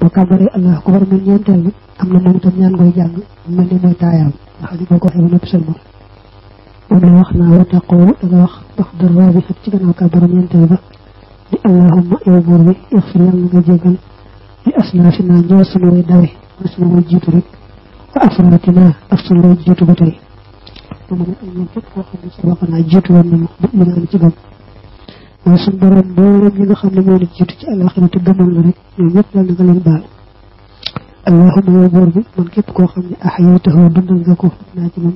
boo kàbbaree allah akbar mel ñeenteel bi am na moom itam ñaan ngoy jàng mel ni mooy taayaam nga xam ne boo ko waxee ba noppi sëlmal moom la wax naa wa taqulu da nga wax baxda rabihat ci gannaaw kàbbaru ñeenteel ba di allahumma yow buur bi ixfir yàlla nga jégal li aslafina ñoo sunu way dawe ma sunu way jiitu rek wa afratina ak sunu way jiitu ba tey dama ne am ñoom képp koo xam ne sabaqanaa jiitu woon nañu bi imaan ci gëm mooy suñu borom mboolem ñi nga xam ne moo la jiitu ci àllaxira te gëmoon la rek ñoom ñëpp yàlla nga leen baal allahumma yow buur bi man képp koo xam ne ahyaytahu dundal nga ko naa ci moom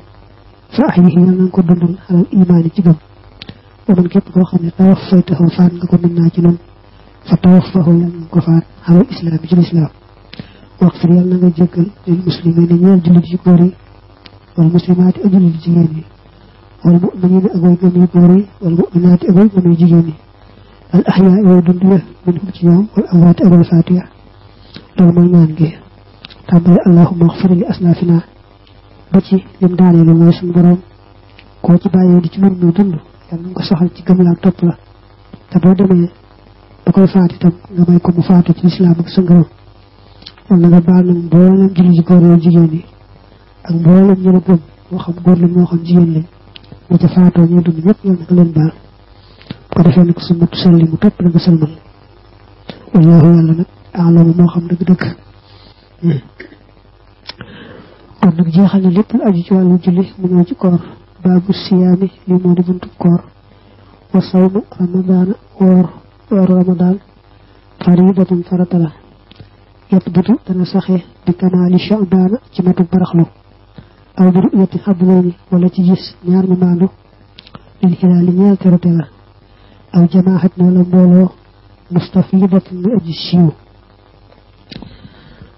fa ahyihi yàlla nga ko dundal alal imaan ci gëm wa man képp koo xam ne tawaffaytahu faat nga ko min naa ci noonu fa tawaffahu yàlla nga ko faat alal islaam ci lislaam waxfir yàlla nga jéggal lil muslimiina ñeel jullit yu góor yi wal muslimaati ak jullit jigéen yi wal mu'miniina ak way gëm yu góor yi wal mu'minaati ak way gëm yu jigéen yi al ahyaa way dund la minhum ci ñoom wal amwaati ak way faatu ya loolu mooy ñaan gi tàmbale allahumma axfir li aslafina ba ci lim daaneelu mooy suñu borom koo ci bàyyee di ci nun muy dund yàlla nga ko soxal ci gëm la ak topp la te boo demee ba koy faat itam nga may ko mu faatu ci lislaam ak sa ngërëm yàlla nga baal nag mboolem jullit yi góor yi jigéen yi ak mboolem ñu la gëm moo xam góor lañ moo xam jigéen lañ ñu ca faatoo ñuy dund ñëpp yàlla nga leen baal bu ko defee nag su matu salli mu topp la nga salmal wallaahu yàlla nag alamu moo xam dëgg-dëgg kon nag jeexal na lépp lu aju ci wàllu julli mu ñëw ci koor baabu siyaami li moo di buntu koor wa sawmu ramadaana weeru ramadaan faridatun farata la yatbutu dana saxe bi kamaali sha'baana ci matu baraxlu aw bi ru'yati xablayni wala ci gis ñaar ñu maandu lil hilaali ñeel terute la aw jamaaxat wala mbooloo mustafidatun mu aji siiw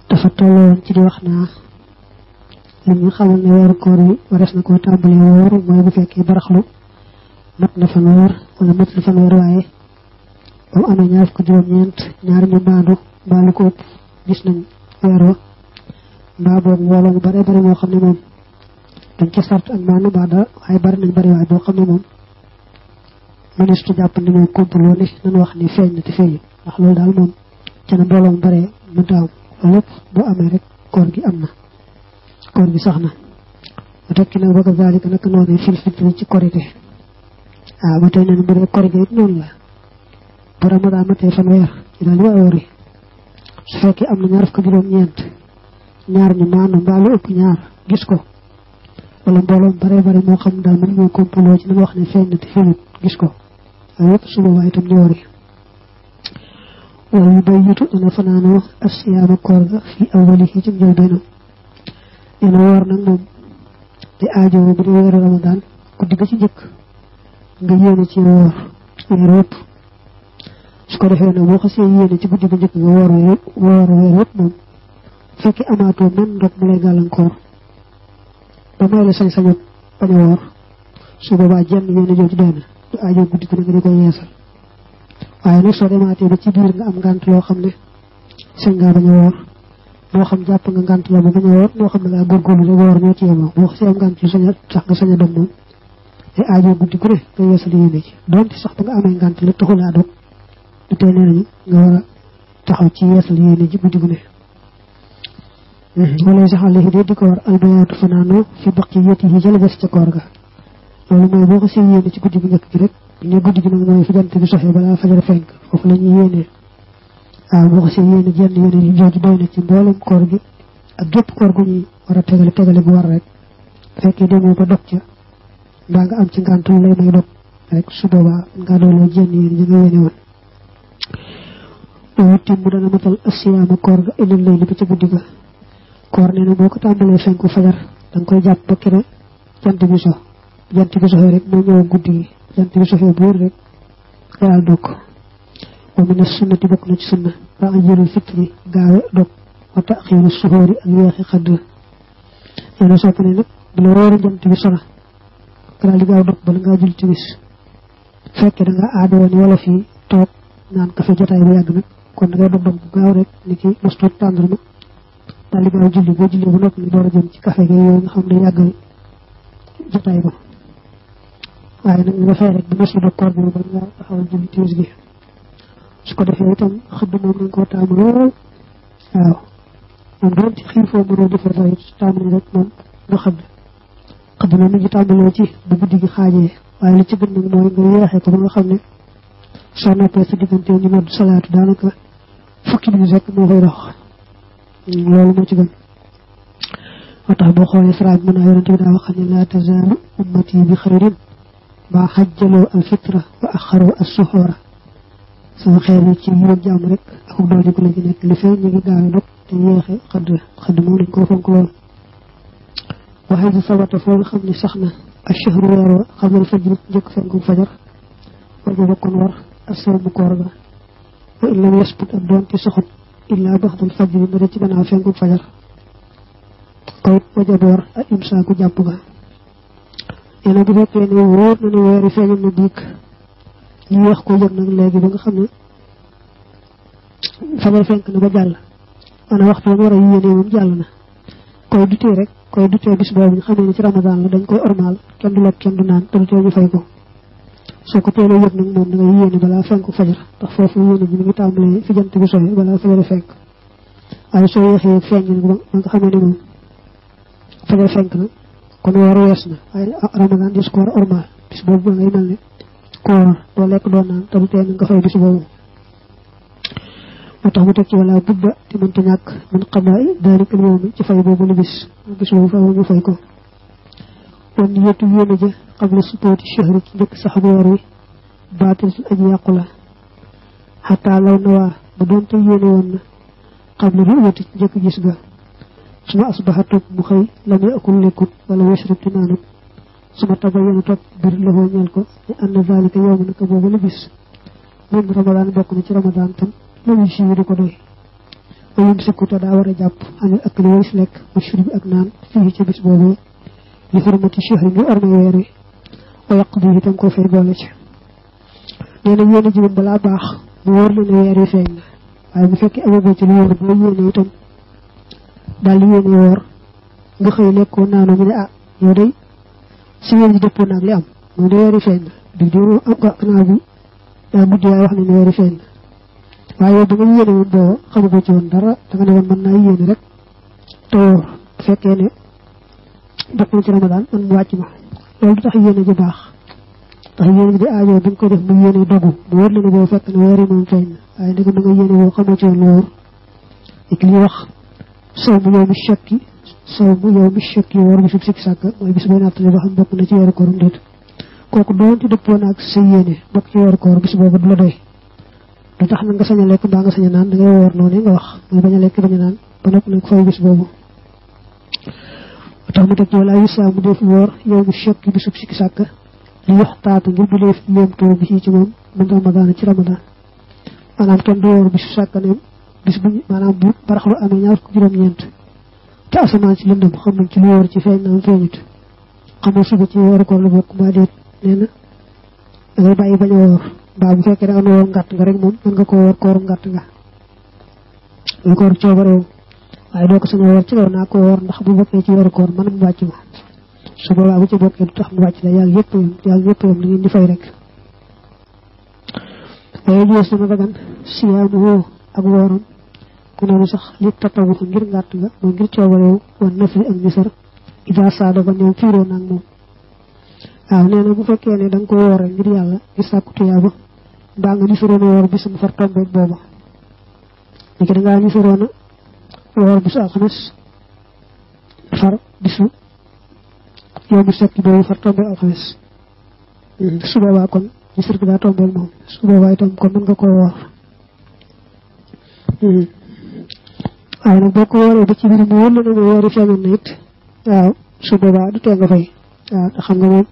dafa tolloon ci di wax naa li ñu xamal ne weeru koor yi wares na koo tàmbalee woor mooy bu fekkee baraxlu mat na fanweer wala mat na fanweer waaye ba mu amee ñaar fukk juróom-ñeent ñaar ñu maandu mbaa lu ko ëpp gis nañ weer wa mbaa boobu mbooloo mu bare bare moo xam ne moom dañ ca sart ak maanu mbaa dara waaye bari nañ bari waaye boo xam ne moom ministre jàpp ne moom complot ni nañ wax ni feeñ na te feeñu ndax loolu daal moom ca na mbooloo mu bare mënta am loolu lépp boo amee rek koor gi am na koor gi sax na ba tekki nag ba kazaalika nag noonu fil fitri ci korite waaw ba tey neen bu dee korite it noonu la bu ramadaan matee fanweer ci daal di waa wori su fekkee am na ñaar fukk juróom-ñeent ñaar ñu maanu mbaa lu ëpp ñaar gis ko wala mbooloom bare bare moo xam daal mën ñoo complot ci nañ wax ne feeñ na te feeñut gis ko waaye yëpp su boobaa itam ñu wori wala yu bay yitu dana fanaanoo asiyaama koor ga fii awwalihi ci njëlbeenam yéen a woor nag moom di aajo bu dee weeru ramadaan guddi ga ci njëkk nga yéene ci woor weer yëpp su ko defee nag boo xasee yéene ci guddi ga njëkk nga woor weer yëpp moom fekkee amaatoo man ndox mu lay gàllankoor ba may la sañ-sañu bañ a woor su boobaa jenn yéene jooju doy na du aajo guddi ga nga di ko yeesal waaye nag soo demaatee ba ci biir nga am ngànt loo xam ne sañ ngaa bañ a woor moo xam jàpp nga ngànt la ba bañ a woor moo xam ne ngaa góorgóorlu rek woor ñoo ci yemoo boo xasee am ngànt lu sañ a sax nga sañ a dog moom te aajo guddi gu ne nga yeesal yéene ci donte sax ba nga amee ngànt la taxulaa dog du tey nee nañu nga war a taxaw ci yeesal yéene ci guddi gu ne wala sax àll yi di ko war albayaatu fanaanoo fi baqiyati yi jële des ca koor ga loolu mooy boo xasee yéene ci guddi gu njëkk gi rek ne guddi gi nag mooy fi jant bi soxee balaa fajar fenk foofu la ñuy yéenee waaw boo xasee yéene jenn yéene yu jooju doy na ci mboolem koor gi ak gépp koor gu ñuy war a tegale gu war rek fekkee demoo ba dog ca mbaa nga am ci ngànt lu lay may dog rek su boobaa nga dooloo jenn yéene ji nga yéene woon loolu tim mu dana matal asiyaama koor ga ilal layli ba ca guddi ga koor nee na boo ko tàmbalee fenku fajar danga koy jàpp ba kere jant bi soxee rek moo ñëw guddi gi jant bi soxee buur rek daal dog wa mina sunnati bokk na ci sunna ba ajjalul fitri gaawe dog wa taxiiru suxóori ak yeexi xadd yéena sopp ne nag bu la wóoru jant bi sona nga daal di gaaw dog bala ngaa jul timis fekkee da nga aada woon wala fii toog naan kafe jotaay bu yàgg nag kon da ngay dog bu gaaw rek ni ki mostuut tàndarma daal di gaaw julli boo julli bu noppi ni door a jëm ci kafe ga yooyu nga xam ne yàggal jotaay ba waaye nag nga fay rek bu mosu dog koor bi ba nga taxawal julli timis gi su ko defee itam xëdd moom nañ koo taamu lool waaw moom doon ci xiifoo mënoo defar dara it tàmbali rek moom nga xëdd na mu ngi tàmbalee ci bu guddi gi xaajee waaye li ci gën nag mooy nga yeexee ko ba nga xam ne soo noppee sa diggante ñu nodd salaatu daanaka fukki minute rek moo koy dox loolu moo ci gën moo tax boo xoolee saraaj mën naa yonente bi daa wax ne laa tazaalu ummati bi xayrin maa xajjaloo al fitra wa axaroo as suxoora sama xeer yi ci yiw jàmm rek ak dool ko la ci nekk li feeñ ñu ngi gaawe dog te yeexe xadd moom dañ koo fonk lool waxee si sabata foo nga xam ne sax na ak shahru weer wa xamal fajr njëkk fenku fajar waja bokkoon war ak saw mu koor ga wa in lam yasput ak doon ci soxut illaa baxdul fajr yi mbare ci gannaaw fenku fajar kawit waja door ak imsaaku jàpp ga yéena bu fekkee ne wóor na ne weeri feeñam na biig ñu wax ko yëg nag léegi ba nga xam ne fajar fenk na ba jàll ana waxtu war a yéene moom jàll na koy dutee bis boobu ñu xamee ne ci ramadan la dañ koy ormal kenn du lekk kenn du naan te du tee ñu fay ko soo ko teelee yëg nag moom da ngay yéene balaa fenku fajar ndax foofu yéene bi mi ngi tàmbalee fi jant bi soxee balaa fajar fenk waaye soo yeexee feeñ nag ba nga xamee ne moom fajar fenk na kon war wees na waaye ramadan dis ko war a ormal bis boobu ba ngay mel ne koor doo lekk doo naan te du tee nga fay bis boobu moo tax mu teg ci wala budda te mënta ñàkk man xabaay daalikal yawmi ci fay boobu lu bis boobu faaw ñu fay ko kon ni yetu yéene ja qabla supooti shahri ci njëkk sax bu weer wi baatil su aji yàqu la xataa law na waa bu doonte yéene woon na qabla lu wati ci njëkk gis ga suma asbaxa topp mu xëy lam yakul lekkut wala yashrab te naanut suma tabayyana topp bir la foo ñeel ko ne anna zalika yawmu naka boobu lu bis moom ramadan bokk na ci ramadan tam loolu si di ko doy ba yum sikkuta daa war a jàpp anil akli waris lekk wa shurbi ak naan fii ci bis boobu li xurmati shahri ngir orma weer wi wa yaqdi itam koo fay boole ci nee na yéene ji moom balaa baax mu wóor la ne weer wi feeñ na waaye bu fekkee amagoo ci lu wóor boo yéene itam daal di yéene woor nga xëy lekkoo naanoo mu ne ah yow day si weer ji dëppoo naag li am moom de weer wi feeñ na dig di am gannaaw bi daa mujj yaay wax ne ne weer wi feeñ na waaye yow ba nga yéene woon boo xamagoo ci woon dara da nga ne woon mën naa yéene rek te wóor bu fekkee ne def na ci ramadan man mu wàcc ma loolu du tax yéene ji baax tax yéene ji di aajoo bi nga koy def mu yéene dogu mu wóor la ne boo fekk ne weer yi moom feeñ na waaye ndegam da nga yéene boo xamoo ci woon lu wóor ak li wax sow mu yow mi chekki woor bi sub sikki sàkk mooy bis boo nattale ba xam bokk na ci weeru koorum déet kooku doonte dëppoo naag sa yéene bokk ci weeru koor bis boobu du la doy du tax na nga sañ a lekk mbaa nga sañ a naan da ngay woor noonu nga wax mooy bañ a lekk bañ a naan ba noppi nag fay bis boobu tax mu teg ci wala yusaa mu def woor yow mi chekki bi sub sikki sàkk li yox taatu ngir bu dee léemtoo bi ci moom mën ramadan ci ramadan maanaam kenn du woor bisu sàkkaneem bis bu maanaam bu baraxlu amee ñaar ko juróom-ñeent te asamaan ci lëndëm xam nañ ci lu wóor ci feeñ naam feeñut xamoo suba ci weeru koor la bokk mbaa déet nee na da ngay bàyyi bañ a woor mbaa bu fekkee da nga woor ngàtt nga rek moom mën nga koo woor kooru ngàtt nga lu koor coobareewu waaye doo ko sañ a woor ci loolu naa ko woor ndax bu bokkee ci weeru koor mën mu wàcc ma su boobaa bu ci bokkee du tax mu wàcc la yàlla yëpp yam da ngeen di fay rek waaye jees dama dagan siyaamu woo ak wooram ku noonu sax li tatawu ngir ngàtt nga mooy ngir coobareewu wan nafri ak nisar ida saado ba ñoom fiiroo naag moom waaw nee na bu fekkee ne da nga ko woore ngir yàlla ngir sàkku tuyaaba mbaa nga nisaroon a woor bisu mu far tombeeg booba ni ki dangaa nisaroon a woor bisu alxames far bisu yow mu sekki boobu far tombeeg alxames su boobaa kon nisar gi daa tombeeg moom su boobaa itam kon mën nga koo woor waaye nag boo ko wooree ba ci biir mu wóor la ne woori feeñoon na it waaw su boobaa du tee nga fay waaw te xam nga moom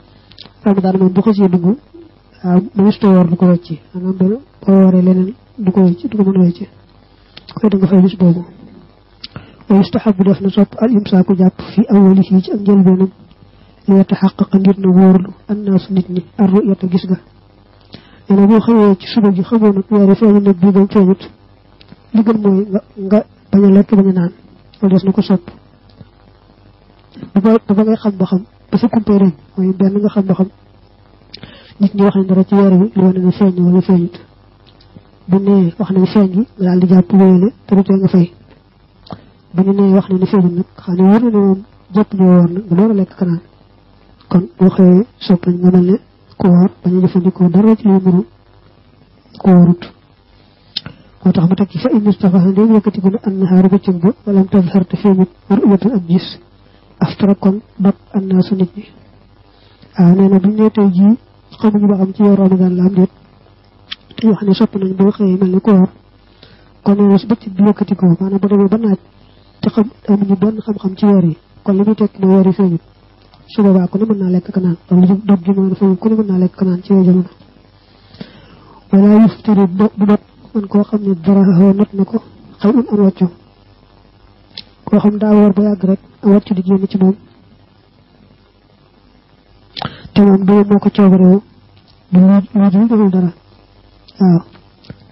ramadan moom bu xasee dugg waaw mënusta woor du ko wecci maanaam boo wooree leneen du ko wecci du ko mën a wecci koy da nga fay bis boobu wa yustahabu def na sopp al imsaaku jàpp fi awwalihi ci ak njëlbeenam li yataxaqaqa ngir na wóorlu annaasu nit ñi ar ru'yata gis ga nee na boo xëyee ci suba gi xamoo nag weeri feeñu nag bii bam feeñut li gën mooy nga bañ a lekk bañ a naan loolu des na ko sopp ba ngay xam ba xam ba sa kumpee dañ mooy benn nga xam ba xam nit ñi wax nañ dara ci weer wi lu wane ne feeñ wala feeñut bu nee wax nañ feeñ gi nga daal di jàpp wéyale te du tee nga fay bu ñu nee wax ne ni feeñul nag xam ne wóor na ne moom jàpp ñu woor nag bu door a lekk ka naan kon boo xëyee sopp nañ nga mel ne ku woor bañ a jëfandikoo dara ci lu muru ku wóorut moo tax mu teg ci fa in istafaha ndéem yëkkatiku ne an nahaari bëccëg ba walam tazhar te feeñut ru'yatun ak gis aftara kon dog annaasu nit ñi waaw nee na buñ nee tey jii xamuñu ba xam ci yow Ramadan la am déet te wax ne sopp nañ boo xëyee mel ne ku woor kon nee na su bëccëg bi yëkkatiku maanaam bu demee ba naaj te xam amuñu benn xam-xam ci weer yi kon li muy tekki mooy weer yi feeñut su boobaa ku ne mën naa lekk ka naan loolu dog gi mooy dafa ku ne mën naa lekk ka naan ci yooyu jamono wala yuftiri du dog man koo xam ne dara xaw not na ko xëy am wàccu koo xam daa woor ba yàgg rek am wàccu di génn ci moom te moom du moo ko coobarewu du lu deful dara waaw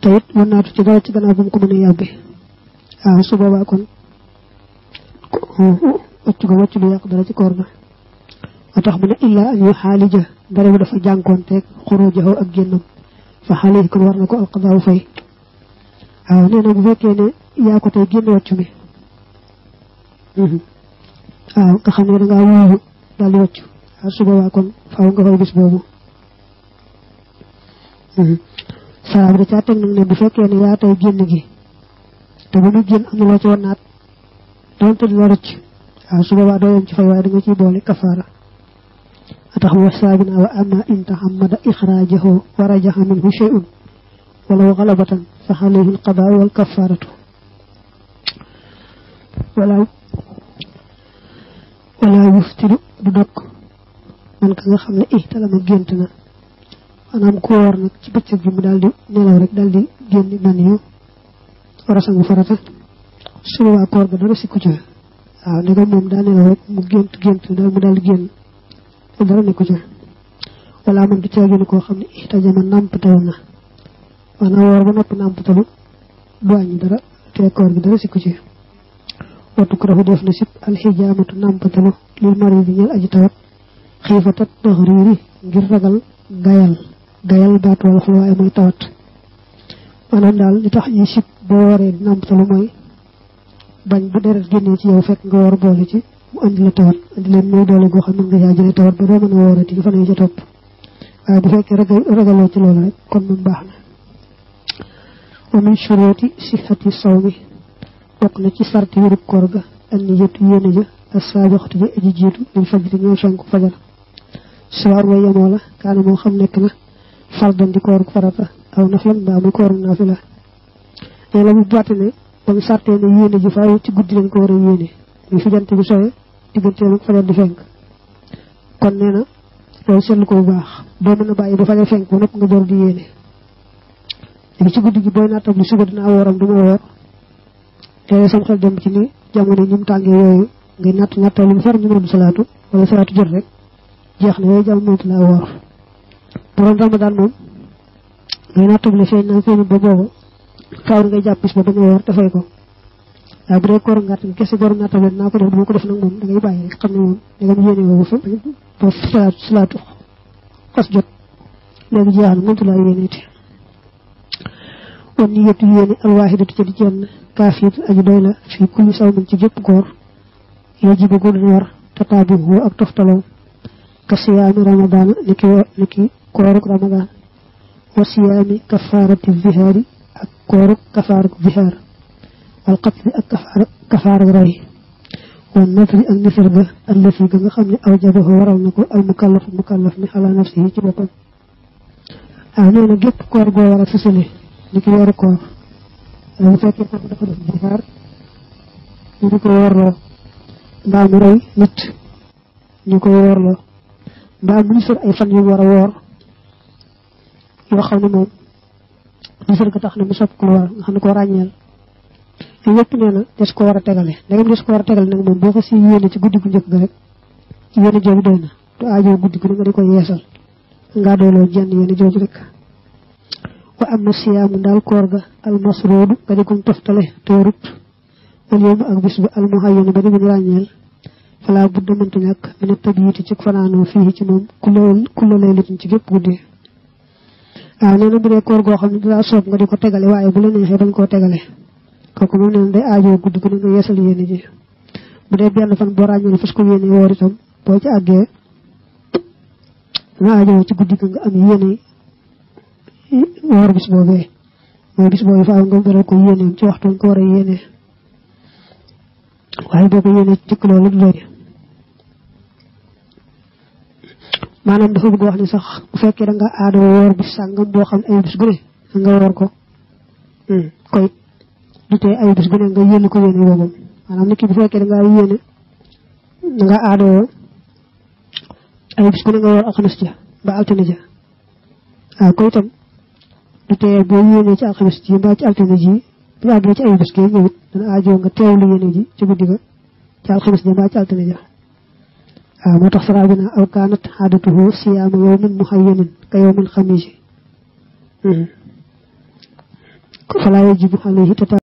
te it mën naatu ci dara ci gannaaw bu mu ko mën a yàbbi waaw su boobaa kon wàccu du yàq dara ci koor ga moo tax mu ne illaa an yu xaalija dara bu dafa jànkoonteeg xurujahu ak génnam fa xale kon war na ko alqadaaw fay waaw nee na bu fekkee ne yaa ko tey génn wàccu mi waaw nga xam ne dangaa wuyu daal di wàccu waaw su boobaa kon faaw nga fay bis boobu saa bi da caa teg nag ne bu fekkee ne yaa tey génn gi te bu muy génn am na loo ci war naat doonte di la rëcc waaw su boobaa doo yem ci fay waaye da nga ciy boole kafaara atax wa saabina wa amma in tahammada ixraajahu wa rajaha minhu shay'un walaw galabatan fa alayhi alqadaa wal kafaaratu wala yuftiru du dog man ka nga xam ne ihtalama gént na maanaam ku woor nag ci bëccëg bi mu daal di nelaw rek daal di génn man yu war a sangu farata su boobaa koor ga dara sikku ci waaw ndegam moom daa nelaw rek mu gént daal mu daal di génn dara nekku ci wala man du caagin koo xam ne ihtajama nàmpataw na maanaam woor ba noppi nàmpatalu du wàññi dara te koor gi dara sikku ci wattu ko dafa def na sib alxijaamatu nàmpatalu lil mari bi ñeel aji tawat xiifatat taxriiri ngir ragal gayal baatu wala xul waaye mooy tawat maanaam daal li tax ñuy sib boo waree di nàmpatalu mooy bañ bu deret génnee ci yow fekk nga war boole ci mu andi la tawat andi leen muy doole goo xam ne nga yaa jëlee tawat ba doo mën a woorati nga fa ne ca topp waaye bu fekkee ragaloo ci loolu rek kon moom baax na wa min shuruuti sihhati sawmi bokk na ci sarti wérub koor ga an niyatu yéene ja as-saabixatu ja aji jiitu lil fajri ñooy fenku fajar suwaar way yemoo la kaana moo xam nekk na fardan di kooru farata aw naflan mbaa muy kooru naafila nee la bu batte ne ba mu sartee ne yéene ji faaw ci guddi lañ ko war a yéene muy fi jant bi sowe digganteem ak fajar di fenk kon nee na loolu seetlu ko bu baax doo mën a bàyyi ba fajar fenk ba nopp nga door di yéene léegi ci guddi gi booy nattab li suba dinaa wooram du ma woor te sam xel dem ci ni jamono ñum tàngee yooyu ngay nattal lu far ñu mën salaatu wala salaatu jot rek jeex na yooyu jàmm moytu laa woor bu doon Ramadan moom ngay nattab li feeñ na feeñu ba boobu faaw ngay jàpp bis ba bañ a woor te fay ko waaye bu dee koor ngàtt gi kese borom nattab li naa ko def du ma ko def nag moom da ngay bàyyi rek xam ne moom dangam yéene woo ba salaatu xas jot léegi jeex na moytu laa yéeneeti wan niyatu yéene alwaahidatu ca di jenn kaafiyatu aji doy la fii kulli sawmin ci gépp koor yajibu gu dana war tataabuhu ak toftaloo ka siyaami ramadaana niki kooruk ramadaan wa siyaami kafaarati zihaari ak kooruk kafaaruk zihaar wal qatli ak kafaarak rey wan natri ak nisar ga allafi ga nga xam ne awjabahu waral na ko al mukallaf mi ala nafsihi ci boppam nee na gépp koor goo war a fësale ni ki weeru koor bu fekkee ko dafa def jihaar ñu di ko woorloo mbaa mu rey nit ñu ko woorloo mbaa mu nisar ay fan yu war a woor yoo xam ne moom nisar ga tax na mu sopp ko war nga xam ne ko ràññeel yooyu yëpp nee na des ko war a tegale ndegam des ko war a tegale nag moom boo ko si yéene ci guddi gu njëkk ga rek yéene jooju doy na du aajoo guddi gu ne nga di ko yeesal ngaa doyloo jenn yéene jooju rek wa am na siyaamu daal koor ga almasroodu ba di guñ toftale toorut wal yowmu ak bis ba almuhayyanu ba di guñ ràññeel falaa budda mënta ñàkk mina tabiiti ci fanaanoo fii ci moom kulla laylatin ci gépp guddi nee na bu dee koor goo xam ne daa soob nga di ko tegale waaye bu la neexee bañ koo tegale kooku moom neen day aajoo guddi gu ne nga yeesal yéene ji bu dee benn fan boo ràññee fas ko yéene woor itam boo ci àggee nga aajoo ci guddi nga am yéene woor bis boobee mooy bis boobu faaw nga beral ko yéeneem ci waxtu nga ko war a yéene waaye boo ko yéene jëkk loolu du doy maanaam dafa bëgg wax ni sax bu fekkee da nga aada woor bis sàngam boo xam ay bis gu ne nga woor ko koy du tee ay bis gu ne nga yéene ko yéene boobam maanaam nit ki bu fekkee da ngaa yéene da nga aada ay bis gu ne nga woor alxames ja ba altine ja waaw koy itam du tee boo yéene ci alxames ji mbaa ci altine ji bu àggee ci ay bis gi ñëwit dana aajoo nga teewlu yéene ji ci guddi ga ci alxames ja mbaa ci altine ja waaw moo tax saraa bi na aw kaanat aadatuhu siyaama yawmin muhayyanin ka yawmil xamiisi falaa yajibu alayhi